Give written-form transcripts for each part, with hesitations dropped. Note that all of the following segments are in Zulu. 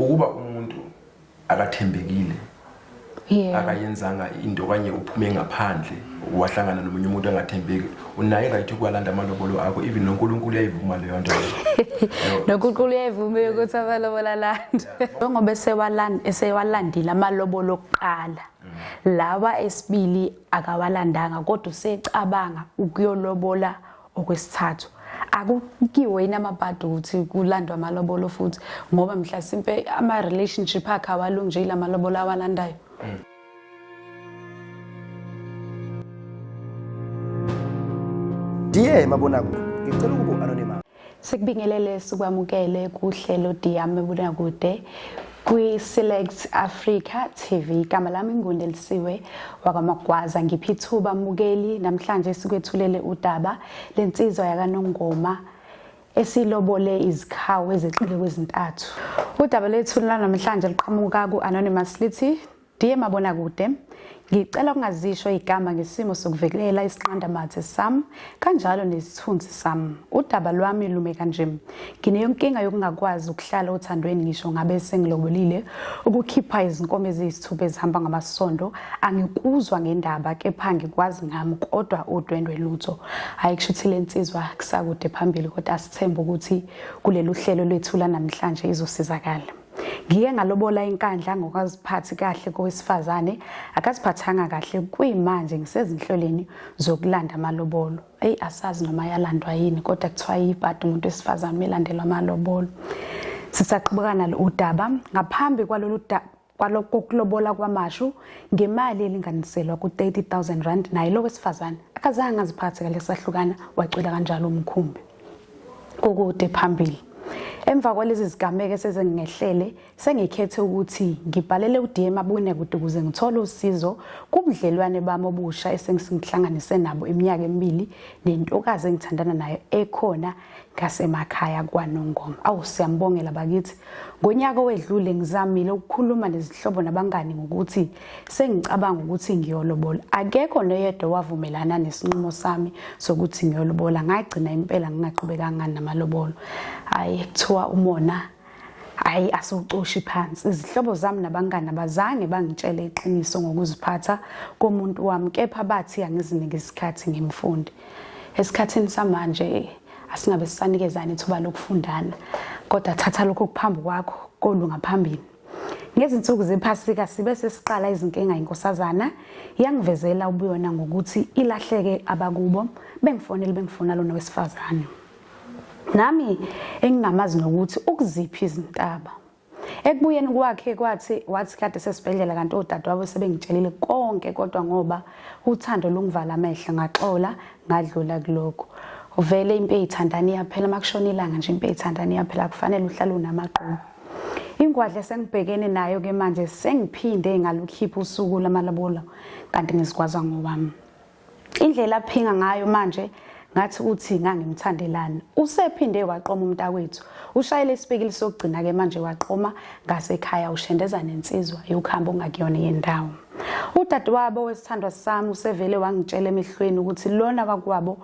Ukuba umuntu akathembekile akayenzanga into okanye uphume ngaphandle wahlangana nomunye umuntu angathembeki, unayo right yokuwalanda amalobolo akho. Even noNkulunkulu uyayivuma leyo nto leyo. NoNkulunkulu uyayivuma ukuthi amalobolo alandwe. Njengoba esewalandile amalobolo okuqala, lawa esibili akawalandanga, kodwa usecabanga ukuyolobola okwesithathu. Akukiwe yini amabhadi ukuthi kulandwa amalobolo futhi, ngoba mhlasimpe ama-relationship akhe awalungi nje yila malobolo awalandayo? Dear Mabonakude, ngicela ukuba anonymous. Sikubingelele, sikwamukele kuhlelo Dear Mabonakude kwi-Select Africa TV. Igama lami ngundelisiwe wakwaMagwaza. Ngiphi ithuba mukeli, namhlanje sikwethulele udaba lensizwa yakaNongoma esilobole izikhawu ezeqile kwezintathu. Udaba lethu lanamhlanje liqhamuka ku-Anonymous, lithi: Dear Mabonakude, ngicela ukungazisho igama ngesimo sokuvikela isinqandamathe sami kanjalo nesithunzi sami. Udaba lwami lume kanje. Nginenkinga yokungakwazi ukuhlala othandweni ngisho ngabe sengilobolile. Ukukhipha izinkomo eziyisithupha ezihamba ngamasondo angikuzwa ngendaba, kepha ngikwazi ngami kodwa udwendwe lutho. Hhayi, kusho ukuthi le nsizwa kusakude phambili, kodwa asithembe ukuthi kulelu hlelo lwethu lanamhlanje izosizakala. Ngike ngalobola inkandla ngokaziphathi kahle kowesifazane, akaziphathanga kahle, kuyimanje ngisezinhlelweni zokulanda amalobolo. Eyi, asazi noma ayalandwa yini, kodwa kuthiwa yibhadi umuntu wesifazane umelandelwa amalobolo. Sisaqhubeka nalo udaba. Ngaphambi kwalolu kokulobola kwamashu ngemali elinganiselwa ku-30,000 rand, naye lo wesifazane akazange aziphathe kahle, sahlukana, wacwila kanjalo umkhumbi. Kukude phambili. Emva kwalezi zigameko esezingehlele, sengikhethe ukuthi ngibhalele uDM Mabonakude ukuze ngithole usizo kubudlelwane bami obusha esengihlanganise nabo iminyaka emibili nentokazi engithandana nayo ekhona ngasemakhaya kwaNongoma. Awu, siyambongela bakithi. Ngonyaka owedlule ngizamile ukukhuluma nezihlobo nabangani ngokuthi sengicabanga ukuthi ngiyolobola. Akekho noyedwa owavumelana nesinqumo sami sokuthi ngiyolobola. Ngagcina impela ngingaqhubekanga namalobolo. Hhayi, kuthiwa umona hhayi asiwucoshi phansi. Izihlobo zami nabangani abazange bangitshele iqiniso ngokuziphatha komuntu wami, kepha bathi angizinike isikhathi ngimfunde. Esikhathini samanje asingabe sisanikezana ithuba lokufundana, kodwa thatha lokho okuphambi kwakho kolunga phambili. Ngezinsuku zephasika sibe sesiqala izinkinga, inkosazana yangivezela ubuyona ngokuthi ilahleke abakubo bengifonele bengifuna lona wesifazane nami engingamazi nokuthi ukuziphi izintaba. Ekubuyeni kwakhe kwathi wathi kade sesibhedlela, kanti odadewabo sebengitshelile konke, kodwa ngoba uthando lungivala amehlo ngaxola ngadlula kulokho. Vele impi eyithandani iyaphela makushona ilanga nje, impi eyithandani iyaphela, kufanele uhlale unamagqubu. Ingwadla esengibhekene nayo ke manje, sengiphinde ngalukhipha usuku lamalobolo kanti ngizigwaza ngowami. Indlela aphinga ngayo manje ngathi uthi ngangimthandelani. Usephinde waqoma umntakwethu. Ushayele isipikili sokugcina ke manje, waqoma ngasekhaya, ushendeza nensizwa yokuhamba okungakuyona yendawo. Udadewabo wesithandwa sami usevele wangitshela emehlweni ukuthi lona wakwabo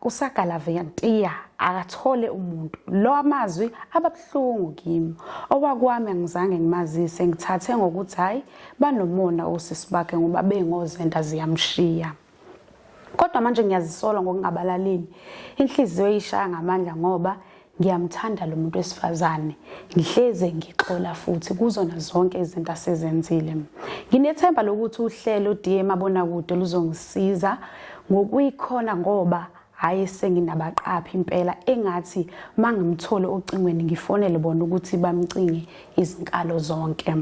usagalavantiya akathole umuntu. Lo amazwi ababuhlungu kimi. Owakwami angizange ngimazise, ngithathe ngokuthi hhayi banomona osisi bakhe ngoba bengozenda ziyamshiya. Kodwa manje ngiyazisola ngokungabalaleli. Inhliziyo ishaya ngamandla ngoba ngiyamthanda lo muntu wesifazane. Ngihleze ngixola futhi kuzona zonke izinto asezenzile. Nginethemba lokuthi uhlelo DA Mabonakude luzongisiza ngokuyikhona, ngoba hhayi senginabaqaphi impela engathi mangimthole ocingweni ngifonele bona ukuthi bamcinge izinkalo zonke.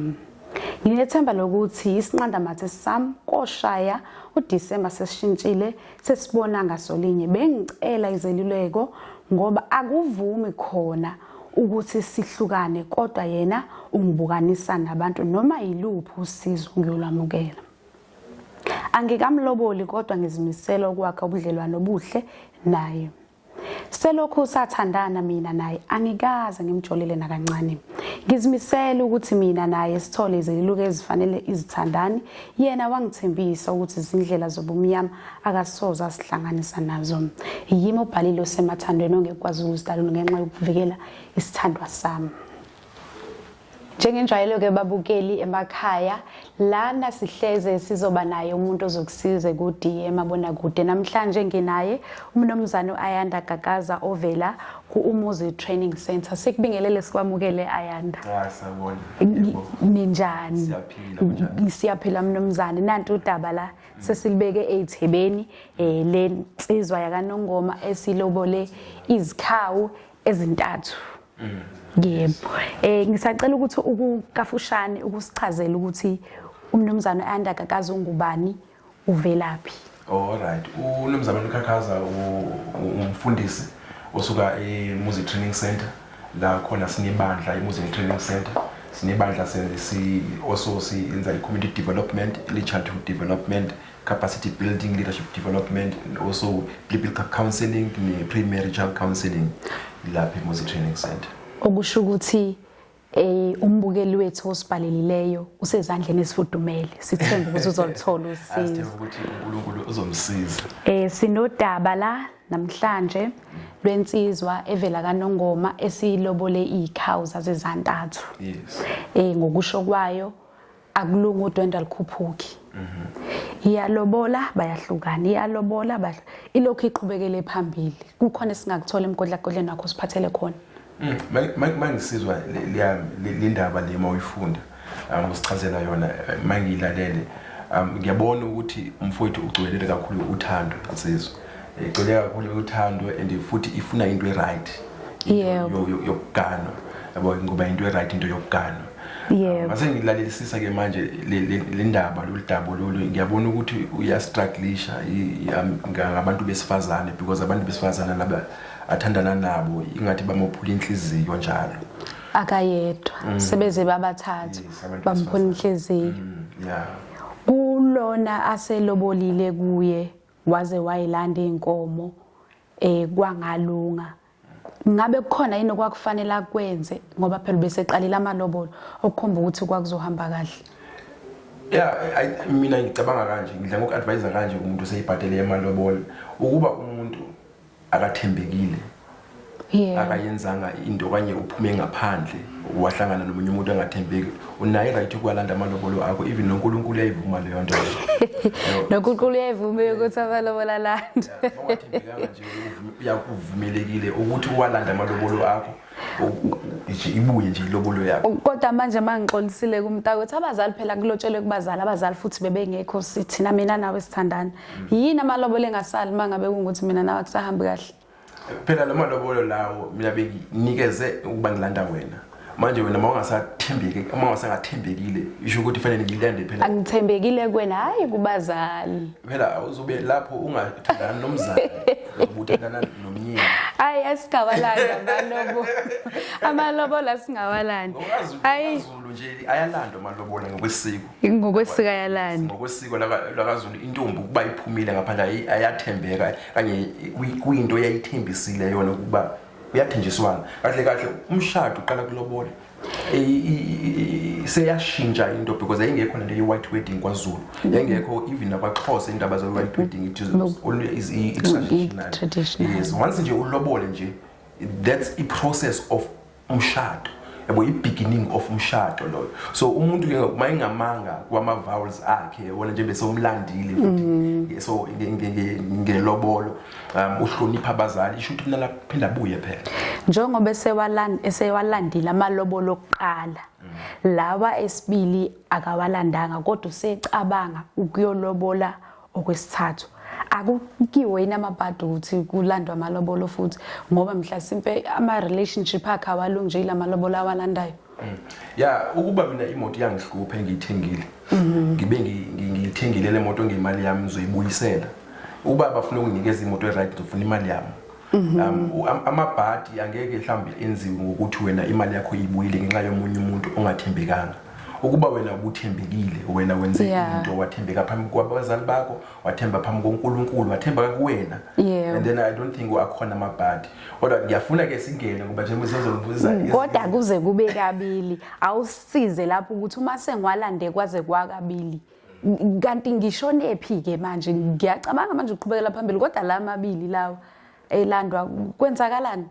Nginethemba lokuthi isinqandamathe sami koshaya uDisemba sesishintshile, sesibona ngasolinye. Bengicela izeluleko ngoba akuvumi khona ukuthi sihlukane, kodwa yena ungibukanisa nabantu. Noma yiluphi usizo ngiyolwamukela. Angikamloboli, kodwa ngizimisele ukwakha ubudlelwano obuhle naye. Selokhu sathandana mina naye angikaze ngimjolele nakancane. Ngizimisele ukuthi mina naye sithole izeluleko ezifanele izithandani. Yena wangithembisa ukuthi izindlela zobumnyama akasoze asihlanganisa nazo. Yimi obhalile osemathandweni ongekwazi ukuzidalula ngenxa yokuvikela isithandwa sami. Njengenjwayelo ke babukeli emakhaya, lana sihleze sizoba naye umuntu ozokusiza ku-DM mabonakude. Namhlanje nginaye umnumzane u-Ayanda Gagaza ovela ku-Umuzi Training Center. Sikubingelele sikwamukele Ayanda. Ah, sawubona. Ninjani? Siyaphila, kunjani? Siyaphila mnumzane. Nanti udaba la sesilibeke ey'thebeni um le nsizwa yakaNongoma esilobole izikhawu ezintathu. Yebo. Ngisacela ukuthi ukukafushane ukusichazela ukuthi umnumzane Ayanda Gagaza ungubani, uvelaphi. All right. UMnumzane uKhakhaza umfundisi osuka eMuzi Training Center la khona sinebandla eMuzi Training Center. Sinebandla si also siyenza i-community development, early childhood development, capacity building, leadership development and also biblical counseling ne-premarital counseling lapha eMuzi Training Center. Okusho ukuthi umbukeli wethu osibhalelileyo usezandleni esifudumele, sithemba ukuthi uzolithola usizo. Asithemba ukuthi uNkulunkulu uzomsiza. Sinodaba la namhlanje lwensizwa evela kaNongoma esiyilobole izikhawu zazezantathu. Yes. Ngokusho kwayo akulungi udwendwe alikhuphuki. Iyalobola bayahlukana, iyalobola ilokhu iqhubekele phambili. Kukhona esingakuthola emgodlagodleni wakho siphathele khona. Mangisizwa le ndaba le mawuyifunda, usichazela yona mangiyilalele, ngiyabona ukuthi umfowethu ugcwelele kakhulu uthando insizwa. Igcwele kakhulu uthando and futhi ifuna into e-right. Yokuganwa. Yabo, ngoba into e-right into yokuganwa. Mase ngilalelisisa ke manje le ndaba lolu daba lolu, ngiyabona ukuthi uyastrugglisha ngabantu besifazane because abantu besifazane laba athandana nabo ingathi bamophula inhliziyo njalo. Akayedwa, sebeze babathathu bamphula inhliziyo. Kulona aselobolile kuye waze wayilanda inkomo kwangalunga. Ngabe kukhona yini okwakufanele akwenze ngoba phela ubeseqalile amalobolo okukhomba ukuthi kwakuzohamba kahle? Yeah, mina ngicabanga kanje, ngidla ngoku-advise kanje umuntu oseyibhadele amalobolo ukuba umuntu akathembekile. Akayenzanga into okanye uphume ngaphandle wahlangana nomunye umuntu angathembeki, unayo right yokuwalanda amalobolo akho, even noNkulunkulu uyayivuma leyo nto. NoNkulunkulu uyayivuma ukuthi amalobolo alandwe. Ungathembekanga nje uyakuvumelekile ukuthi uwalande amalobolo akho, nje ibuye nje ilobolo yakho. Kodwa manje mangixolisile kumntakwethu, abazali phela kulotshelwe kubazali, abazali futhi bebengekho, sithina mina nawe sithandana. Yini amalobolo engasali mangabe kungukuthi mina nawe akusahambi kahle? Phela lo malobolo lawo mina benginikeze ukuba ngilanda wena. Manje wena mawungasathembeki, uma ungasangathembekile, isho ukuthi fanele ngilande phela. Angithembekile kuwena, hayi kubazali. Phela uzobe lapho ungathandana nomzali, ubuthandana nomyeni. Hayi asingawalandi amalobolo. Amalobolo asingawalandi. Hayi Zulu nje ayalandwa amalobolo ngokwesiko. Ngokwesiko ayalandwa. Ngokwesiko lakaZulu intombi ukuba iphumile ngaphandle ayathembeka kanye kuyinto eyayithembisile yona ukuba uyathenjiswana. Kahle kahle umshado uqala kulobola. Seyashintsha into because ayingekho lento ye-white wedding kwaZulu, yayingekho even nakwaXhosa indaba ze-white wedding, it is only is traditional. Yes, once nje ulobole nje, that's i process of umshado, yabo, i-beginning of umshado loyo. So umuntu ke uma engamanga kwama vows akhe yabona nje bese umlandile futhi, so ngelobolo uhlonipha abazali, isho ukuthi mina phinda abuye phela njengoba esewalandile amalobolo okuqala, lawa esibili akawalandanga, kodwa usecabanga ukuyolobola okwesithathu. Akukiwe yini amabhadi ukuthi kulandwa amalobolo futhi, ngoba mhlasimpe ama relationship akhe awalungi nje ilamalobolo awalandayo? Ya, ukuba mina imoto iyangihlupha engiyithengile, ngibe ngiyithengile le moto ngemali yami, ngizoyibuyisela. Uba bafuna ukunginikeza imoto e-right, ngizofuna imali yami. Amabhadi angeke mhlawumbe enziwe ngokuthi wena imali yakho ibuyile ngenxa yomunye umuntu ongathembekanga. Ukuba wena ubuthembekile, wena wenze into, wathembeka phambi kwabazali bakho, wathemba phambi koNkulunkulu, wathemba kuwena, and then I don't think akhona amabhadi. Kodwa ngiyafuna ke singene ngoba nje sizobuza. Kodwa kuze kube kabili, awusize lapho ukuthi uma sengiwalande kwaze kwakabili, kanti ngishonephi ke manje? Ngiyacabanga manje uqhubekela phambili, kodwa la mabili lawa elandwa kwenzakalani?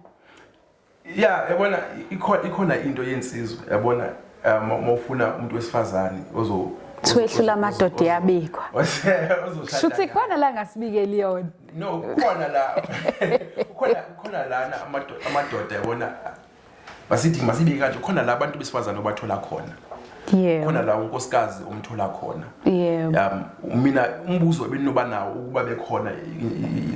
Ya, yabona ikhona into yensizwa, yabona. Mawufuna umuntu wesifazane ozo Thwehlula amadoda iyabikwa. Ozoshada. Shuthi khona la ngasibikeli yona. No, kukhona la. Kukhona lana amadoda yabona. Basithi masibike kanje khona la abantu besifazane obathola khona. Khona la unkosikazi omthola khona. Mina umbuzo ebenoba nawo ukuba bekhona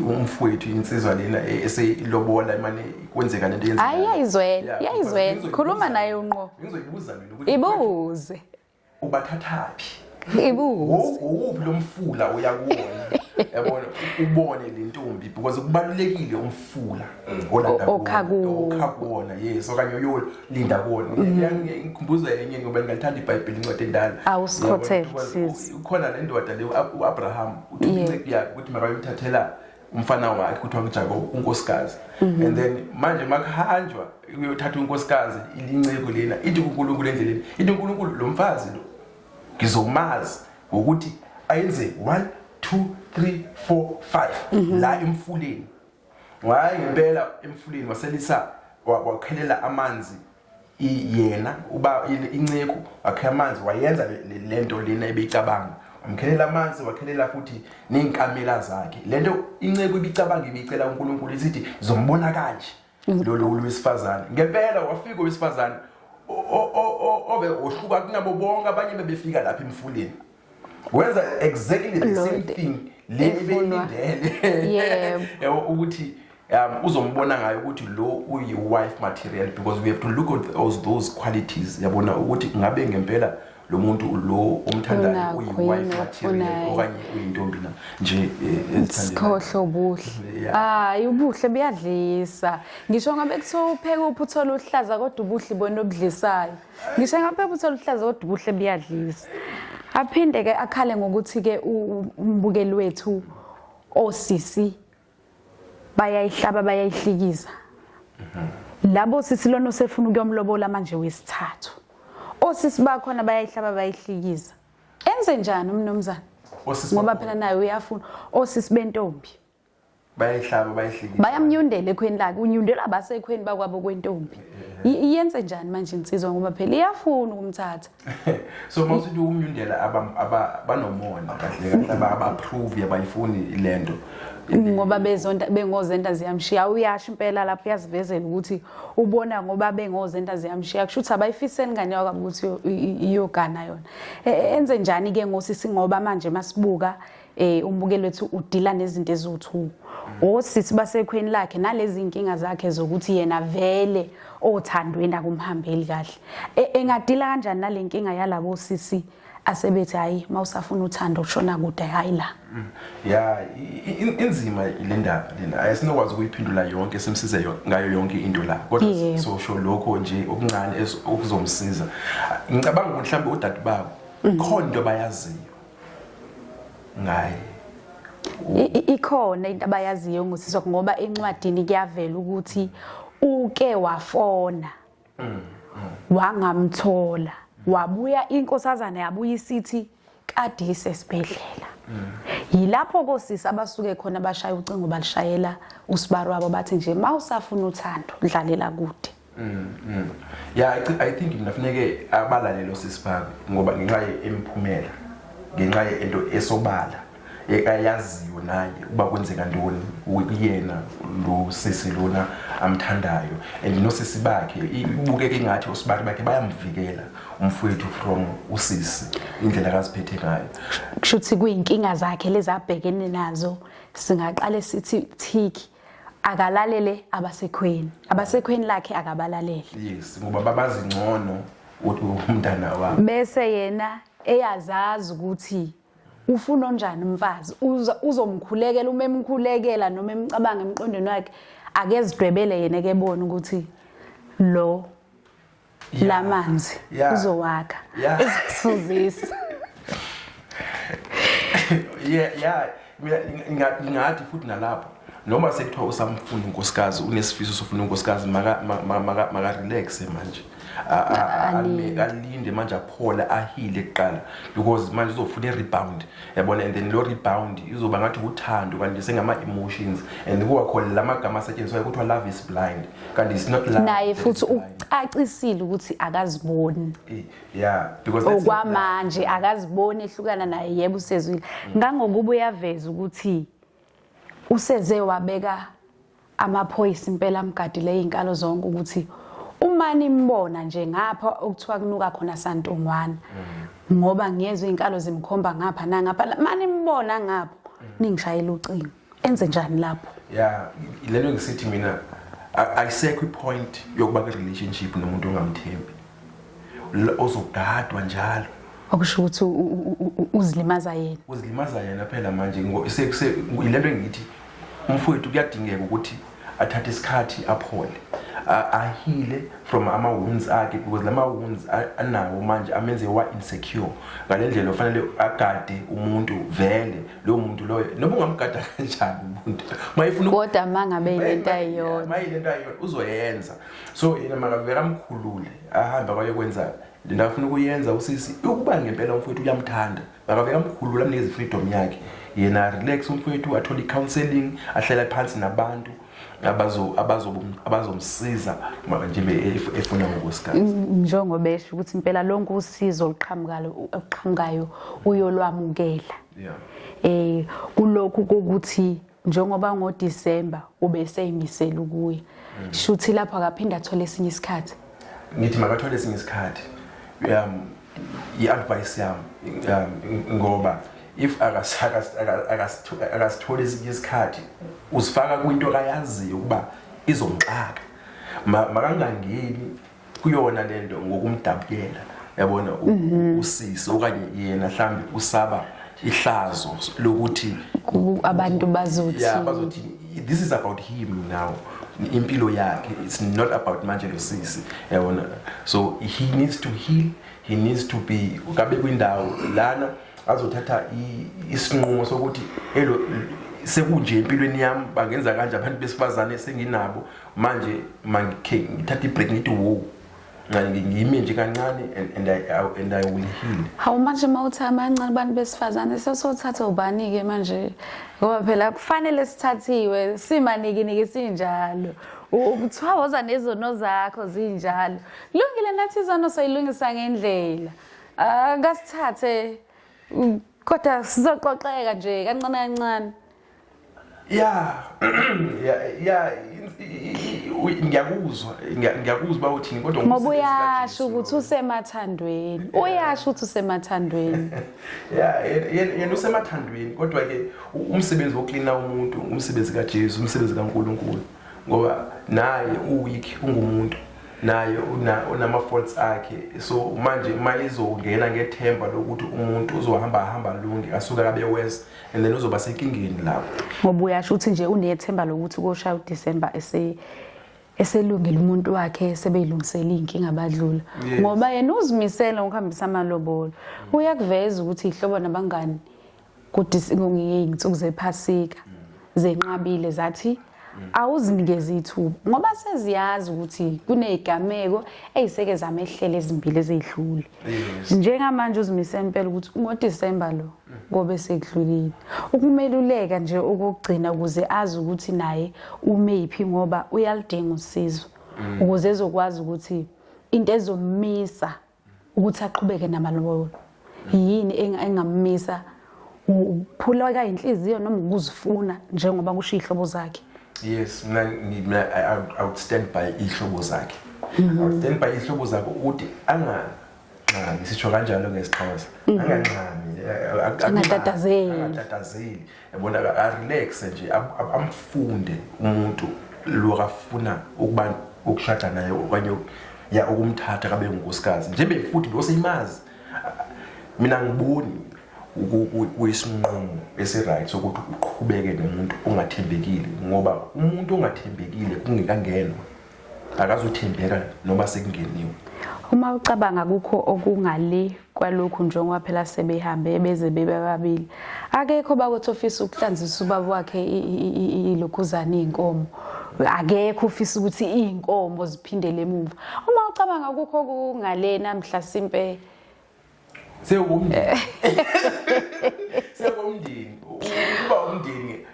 umfowethu insizwa lena eseyilobola imane kwenzeka lento yenzeka. Hayi iyayizwela, iyayizwela. Khuluma naye unqo. Ngizoyibuza mina ukuthi ibuze. Ubathathaphi? Ibuze. Uphi lo mfula oya kuwona? Yabona ubone le ntombi because kubalulekile umfula olanda okha kuwona, yes, okanye uyolinda kuwona. Ngikhumbuza enye ngoba ngingalithanda iBhayibheli incwadi endala. Awusikhothele sisi. Ukhona le ndoda le uAbraham uthi inceku yakhe ukuthi makayomthathela umfana wakhe kuthiwa nguJakob unkosikazi. And then manje makuhanjwa uyothatha unkosikazi inceku lena ithi kuNkulunkulu endleleni, ithi uNkulunkulu lo mfazi lo ngizomazi ngokuthi ayenze 1 2 3 4 5 la emfuleni. Waye ngempela emfuleni waselisa wakhelela amanzi yena uba inceku wakhe amanzi wayenza lento lena ebeyicabanga, wamkhelela amanzi wakhelela futhi nezinkamela zakhe. Lento inceku ibicabanga ibicela uNkulunkulu isithi zombona kanje lo wesifazane. Ngempela wafika owesifazane obe ohluka kunabo bonke abanye bebefika lapha emfuleni, wenza exactly the same thing le ebeyilindele yabo ukuthi uzombona ngayo ukuthi lo uyi wife material, because we have to look at those qualities yabona ukuthi ngabe ngempela lo muntu lo omthandayo uyi wife material okanye uyintombi na nje ezithandela. Ubuhle. Hayi ubuhle buyadlisa. Ngisho ngabe kuthiwa upheke uphuthola uhlaza kodwa ubuhle ibona obudlisayo. Ngisho ngabe uphuthola uhlaza kodwa ubuhle buyadlisa. Aphinde ke akhale ngokuthi ke umbukeli wethu osisi bayayihlaba bayayihlikiza. Labo sisi lona osefuna ukuyomlobola manje wesithathu. Osisi bakhona bayayihlaba bayihlikiza. Enze njani umnumzane? Ngoba phela naye uyafuna osisi bentombi. Bayayihlaba bayihlikiza. Bayamnyundela ekhweni lakhe, unyundela abasekhweni bakwabo kwentombi. Iyenze njani manje insizwa ngoba phela iyafuna ukumthatha. So mawusithi umnyundela abanomona kahle kahle aba-approve abayifuni lento. Ngoba bezonta bengozenta ziyamshiya, uyasho impela lapho uyazivezela ukuthi ubona ngoba bengozenta ziyamshiya, kusho ukuthi abayifiseni ingane yakwabo ukuthi iyogana yona. Enze njani ke ngosisi ngoba manje masibuka umbukeli wethu udila nezinto eziwu-2, osisi basekhweni lakhe nalezi inkinga zakhe zokuthi yena vele othandweni akumhambeli kahle. Engadila kanjani nale nkinga yalabo sisi asebethi hayi mawusafuna uthando ushona kude hayi la? Ya, inzima le ndaba lena, asinokwazi ukuyiphendula yonke simsize ngayo yonke into la, kodwa sosho lokho nje okuncane okuzomsiza. Ngicabanga ukuthi mhlawumbe udade babo khona into abayaziyo ngaye. Ikhona into abayaziyo ngosisi wakhe ngoba encwadini kuyavela ukuthi uke wafona wangamthola, wabuya inkosazana yabuya isithi kade isesibhedlela. Yilapho kosisi abasuke khona bashaya ucingo balishayela usibari wabo bathi nje mawusafuna uthando dlalela kude. Yeah, I think mina funeke abalalele osisi bami ngoba ngenxa yemiphumela, ngenxa yento esobala ekayaziyo naye uba kwenzeka ntoni kuyena lo sisi lona amthandayo, and nosisi bakhe ibukeka ingathi osibali bakhe bayamvikela umfowethu from usisi indlela akaziphethe ngayo. Kusho ukuthi kuyinkinga zakhe lezi abhekene nazo, singaqale sithi thiki akalalele abasekhweni, abasekhweni lakhe akabalalele. Yes, ngoba babazi ngcono umntana wabo. Bese yena eyazazi ukuthi ufuna onjani umfazi, uzomkhulekela uma emkhulekela noma emcabanga emqondweni wakhe, akezidwebele yena ke bona ukuthi lo lamanzi uzowakha uzokusuzisa. Yeah, mina ngingathi futhi nalapho noma sekuthiwa usamfuna unkosikazi, unesifiso sofuna unkosikazi, maka relax manje. Alinde manje aphole, aheale kuqala, because manje uzofuna i-rebound, yabona, and then lo rebound izoba ngathi uthando kanti sengama-emotions, and kuba khona la magama asetshenziswayo kuthiwa love is blind, kanti it's not love Naye that is futhi blind. Ucacisile ukuthi akaziboni. Yeah, because that's not love. Okwamanje akaziboni ehlukana naye. Yebo, usezwile ngangokuba uyaveza ukuthi useze wabeka amaphoyisa impela amgadile izinkalo zonke, ukuthi uma nimbona nje ngapha okuthiwa kunuka khona santungwana, ngoba ngiyezwa izinkalo zimkhomba ngapha nangapha, manimbona ngapho ningishayela ucingo. Enze njani lapho? Yeah, lento ngisithi mina ayisekho ipoint yokuba kwi-relationship nomuntu ongamthembi, ozogadwa njalo. Okusho ukuthi uzilimaza yena. Uzilimaza yena phela manje. Yilento engithi umfowethu kuyadingeka ukuthi athathe isikhathi aphole, aheale from ama-wounds akhe, because lama wounds anawo manje amenze wa-insecure ngale ndlela ofanele agade umuntu. Vele lowo muntu loyo, noma ungamgada kanjani umuntu, mayefuna Kodwa mangabe yilento ayiyona. Mayilento ayiyona uzoyenza. So yena makavele amkhulule, ahambe akayokwenza lento afuna ukuyenza usisi. Ukuba ngempela umfowethu uyamthanda, makavele amkhulule, amnikeze freedom yakhe, yena relax umfowethu, athole i-counseling, ahlale phansi nabantu abazomsiza nje efuna unkosikazi. Njengoba esho ukuthi impela lonke usizo oluqhamukayo uyolwamukela. Kulokhu kokuthi njengoba ngoDisemba ubeseyimisela ukuya, shuthi lapho akaphinda athole esinye isikhathi. Ngithi makathole esinye isikhathi, i-advice yami, ngoba if akasitholi esinye isikhathi, uzifaka kwinto akayaziyo ukuba izomxaka. Makangangeni kuyona lento ngokumdabukela, yabona, usisi, okanye yena mhlambe usaba ihlazo lokuthi Abantu bazothi. Yeah, bazothi. This is about him now, impilo yakhe, it's not about manje lo sisi, yabona. So he needs to heal, he needs to be kabe kwindawo lana azothatha isinqumo sokuthi elo sekunje empilweni yami, bangenza kanje abantu besifazane senginabo manje, mangikhe ngithatha ibreak, ngithi wo, ngime nje kancane and I will heal. Hawu, manje mawuthi amancane abantu besifazane, sesothatha ubani-ke manje? Ngoba phela kufanele sithathiwe simanikiniki sinjalo. Kuthiwa woza nezono zakho zinjalo. Kulungile, nathi izono soyilungisa ngendlela. Akasithathe, kodwa sizoxoxeka nje kancane kancane. Yeah, ngiyakuzwa uba uthini, kodwa Ngoba ngumsebenzi uyasho kaJesu ukuthi loyo. Usemathandweni, uyasho ukuthi usemathandweni. Yeah, yena usemathandweni, kodwa ke umsebenzi wokuklina umuntu umsebenzi kaJesu, umsebenzi kaNkuluNkulu, ngoba naye uweak, ungumuntu naye, unama faults akhe. So manje mayizongena ngethemba lokuthi umuntu uzohamba hamba lunge, asuka kabe worse, and then uzoba senkingeni lapho. Ngoba uyasho ukuthi nje unethemba lokuthi koshaya uDisemba eselungile umuntu wakhe, sebeyilungisela iy'nkinga abadlula. Ngoba yena uzimisele ngokuhambisa amalobolo, uyakuveza ukuthi ihlobo nabangani ngey'nsuku zephasika zenqabile, zathi awuzinikeze ithuba, ngoba seziyazi ukuthi kuney'gameko ey'seke zamehlela ezimbili ezey'dlule. Njengamanje uzimisele impela ukuthi ngoDisemba lo ngobe sekudlulile. Ukumeluleka nje okokugcina ukuze azi ukuthi naye umephi, ngoba uyaludinga usizo ukuze ezokwazi ukuthi into ezommisa ukuthi aqhubeke namalobolo yini, engammisa ukuphuleka inhliziyo noma ukuzifuna njengoba kusho iy'hlobo zakhe. Yes, mina I would stand by ihlobo zakhe. I would stand by ihlobo zakhe ukuthi anganxami, sisho kanjalo ngesiXhosa, anganxami, Angatatazeli. Angatatazeli, yabona, a-relax nje, amfunde umuntu lo akafuna ukuba ukushada naye okanye ya ukumthatha kabe ngunkosikazi, njengoba futhi lo seyimazi. Mina ngiboni kuyisinqumo esi-right sokuthi uqhubeke nomuntu ongathembekile, ngoba umuntu ongathembekile kungekangenwa akazothembeka noma sekungeniwe. Uma ucabanga kukho okungale kwalokhu, njengoba phela sebehambe beze bebe babili, akekho bakwethu ofisa ukuhlanzisa ubaba wakhe ilokhuzana iy'nkomo. Akekho ufisa ukuthi izinkomo ziphindele emuva. Uma ucabanga kukho kungalena mhlasimpe sewumndeni. Sewumndeni. Ukuba umndeni.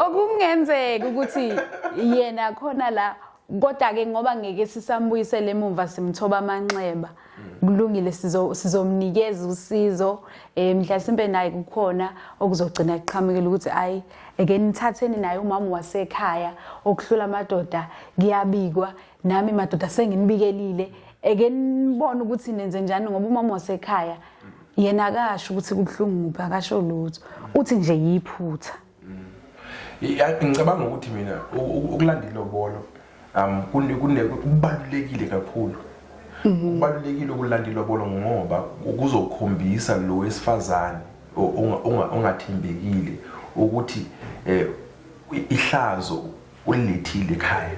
Okungenzeka ukuthi yena khona la, kodwa ke ngoba ngeke sisambuyisele emumva simthoba amanxeba. Kulungile, sizomnikeza usizo, mhlasimpe naye kukhona okuzogcina kuqhamukela ukuthi ayi eke nithatheni naye umama wasekhaya okuhlula amadoda kuyabikwa, nami madoda senginibikelile, eke nibone ukuthi nenze njani, ngoba umama wasekhaya yena akasho ukuthi kubuhlungu kuphi, akasho lutho, uthi nje yiphutha. Ngicabanga ukuthi mina ukulanda ilobolo kubalulekile kakhulu. Kubalulekile ukulanda ilobolo ngoba kuzokhombisa lo wesifazane ongathembekile ukuthi ihlazo ulilethile ekhaya.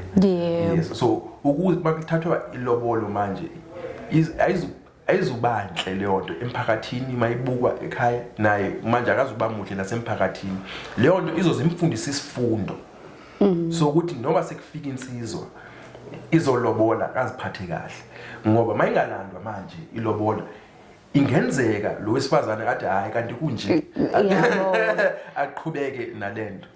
Yes, so ukuze bakuthathwa ilobolo manje ayizubanhle leyo nto emphakathini mayibukwa ekhaya, naye manje akazuba muhle nasemphakathini. Leyo nto izozimfundisa isifundo. So ukuthi noma sekufika insizwa izolobola kaziphathe kahle, ngoba mayingalandwa manje ilobola ingenzeka lo wesifazane athi hayi kanti kunje, aqhubeke nalento.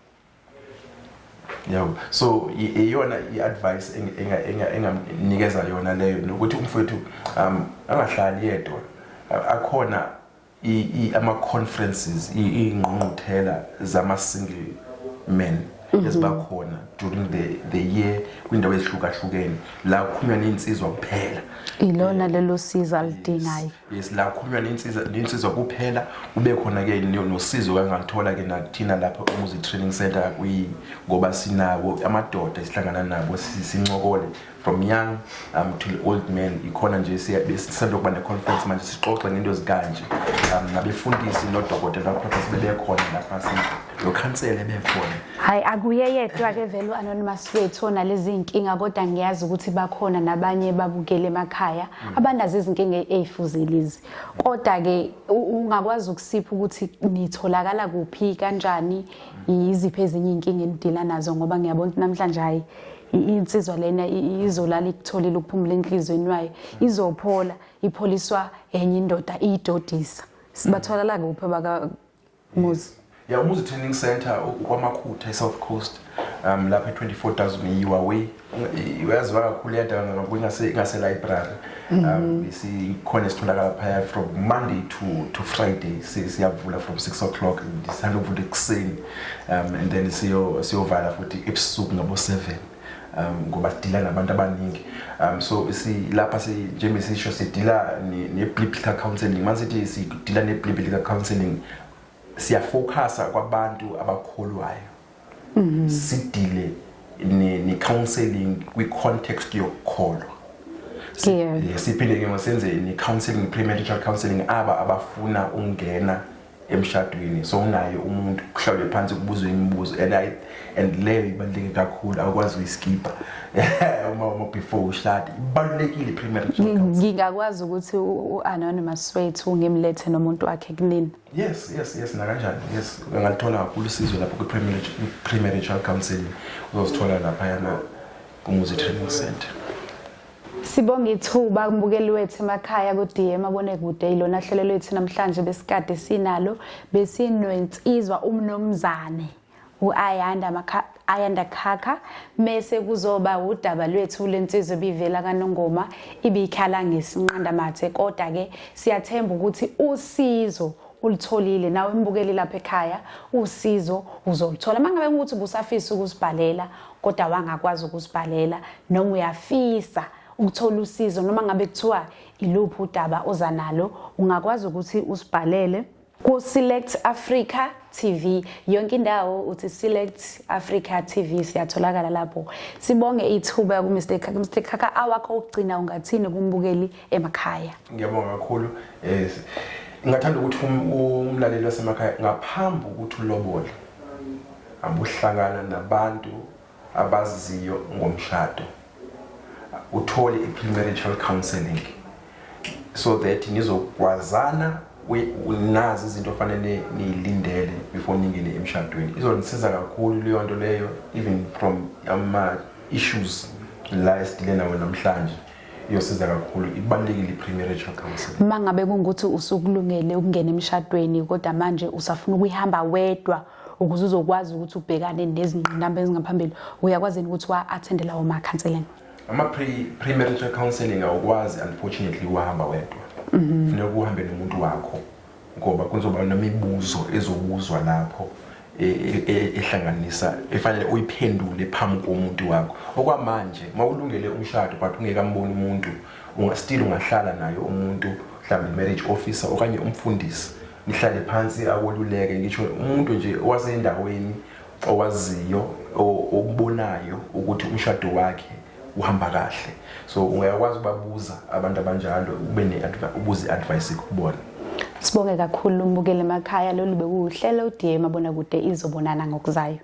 Yabo, so iyona i-advice engamnikeza yona leyo, nokuthi umfowethu angahlali yedwa. Akhona ama-conferences, iy'ngqungquthela zama-single men ezibakhona during the year kwindawo ezihlukahlukene, la kukhulunywa ney'nsizwa kuphela. Ilona lelo sizo alidingayo. Yes, la kukhulunywa ney'nsizwa kuphela. Kube khona-ke nosizo kangalithola-ke nakuthina lapha Umuzi Training Center, ngoba sinabo amadoda esihlangana nabo sincokole from young to the old men. Ikhona nje sisanda ukuba ne-conference manje, sixoxe ngento ezikanje, nabefundisi nodokotela professor bebekhona lapha, nokhansela bekhona. Hayi, akuye yedwa-ke vele u-Anonymous wethu onalezi iy'nkinga, kodwa ngiyazi ukuthi bakhona nabanye babukele emakhaya abanazo izinkinga ey'fuze lezi. Kodwa-ke ungakwazi ukusipha ukuthi nitholakala kuphi, kanjani, yiziphi ezinye iy'nkinga enidila nazo, ngoba ngiyabona ukuthi namhlanje hhayi insizwa lena izolala ikutholile ukuphumula enhliziyweni wayo, izophola ipholiswa enye indoda iyidodisa. Sibatholakala kuphi bakaMuzi? Ya, Umuzi Training Center kwaMakhutha e-South Coast, lapha e-24,000 eyiwa way, uyaziwa kakhulu, yadaba ngase-library. Sikhona, esitholakala phaya from Monday to Friday. Siyavula from 6 o'clock, sithanda ukuvula ekuseni, and then siyovala futhi ebusuku ngabo 7, ngoba sidila nabantu abaningi. So lapha njengoba sisho sidila ne-biblical counseling. Masithi sidila ne-biblical counseling, siyafocusa kwabantu abakholwayo, sidile ne-counseling kwi-context yokukholwa. Siphinde ke senze ne-counseling, premarital counseling, aba abafuna ukungena emshadweni. So unaye umuntu, kuhlalwe phansi kubuzwe imibuzo, and leyo ibaluleke kakhulu, awukwazi ukuyiskipha uma before ushade, ibalulekile premarital counseling. Ngingakwazi ukuthi u-Anonymous wethu ngimlethe nomuntu wakhe kunini? Yes, nakanjani, yes, ungalithola kakhulu usizo lapho kwi-premarital counseling, uzozithola laphayana kuMuzi Training Center. Sibonga ithuba kumbukeli wethu emakhaya ku-DM Abone Kude. Ilona hlelo lwethu namhlanje besikade sinalo, besinwensizwa umnomzane u-Ayanda Ayanda Khakha, mese kuzoba udaba lwethu lensizwa ebivela kaNongoma ibikhala ngesinqandamathe. Kodwa ke siyathemba ukuthi usizo ulitholile nawe mbukeli lapha ekhaya, usizo uzoluthola. Mangabe ukuthi ubusafisa ukusibhalela kodwa wangakwazi ukusibhalela, noma uyafisa ukuthola usizo, noma ngabe kuthiwa iluphi udaba oza nalo, ungakwazi ukuthi usibhalele ku-Select Africa TV. Yonke indawo uthi Select Africa TV, siyatholakala lapho. Sibonge ithuba ku-Mr Khakha. Mr Khakha, awakho okugcina ungathini kumbukeli emakhaya? Ngiyabonga kakhulu. Ngingathanda ukuthi umlaleli wasemakhaya, ngaphambi ukuthi ulobole, abuhlangana nabantu abaziyo ngomshado, uthole i-premarital counseling so that nizokwazana. Nazi izinto ofanele niyilindele before ningene emshadweni. Izonisiza kakhulu leyo nto leyo, even from ama-issues la esidile nawo namhlanje, iyosiza kakhulu. Ibalulekile i-premarital counseling. Uma ngabe kungukuthi usukulungele ukungena emshadweni, kodwa manje usafuna ukuyihamba wedwa ukuze uzokwazi ukuthi ubhekane nezingqinamba ezingaphambili, uyakwazi yini ukuthi wa-attende lawo ma-counseling? Ama-premarital counseling awukwazi, unfortunately, ukuhamba wedwa. Funeka uhambe nomuntu wakho, ngoba kuzoba nemibuzo ezobuzwa lapho ehlanganisa efanele uyiphendule phambi komuntu wakho. Okwamanje mawulungele umshado but ungekamboni umuntu, unga still ungahlala naye umuntu, mhlawumbe marriage officer okanye umfundisi, nihlale phansi akweluleke. Ngisho umuntu nje owasendaweni owaziyo, okubonayo ukuthi umshado wakhe uhamba kahle, so ungayakwazi ukubabuza abantu abanjalo, ube ne ubuze i-advice kubona. Sibonge kakhulu umbukeli emakhaya. Lolu bekuwuhlelo uDA Mabonakude. Izobonana ngokuzayo.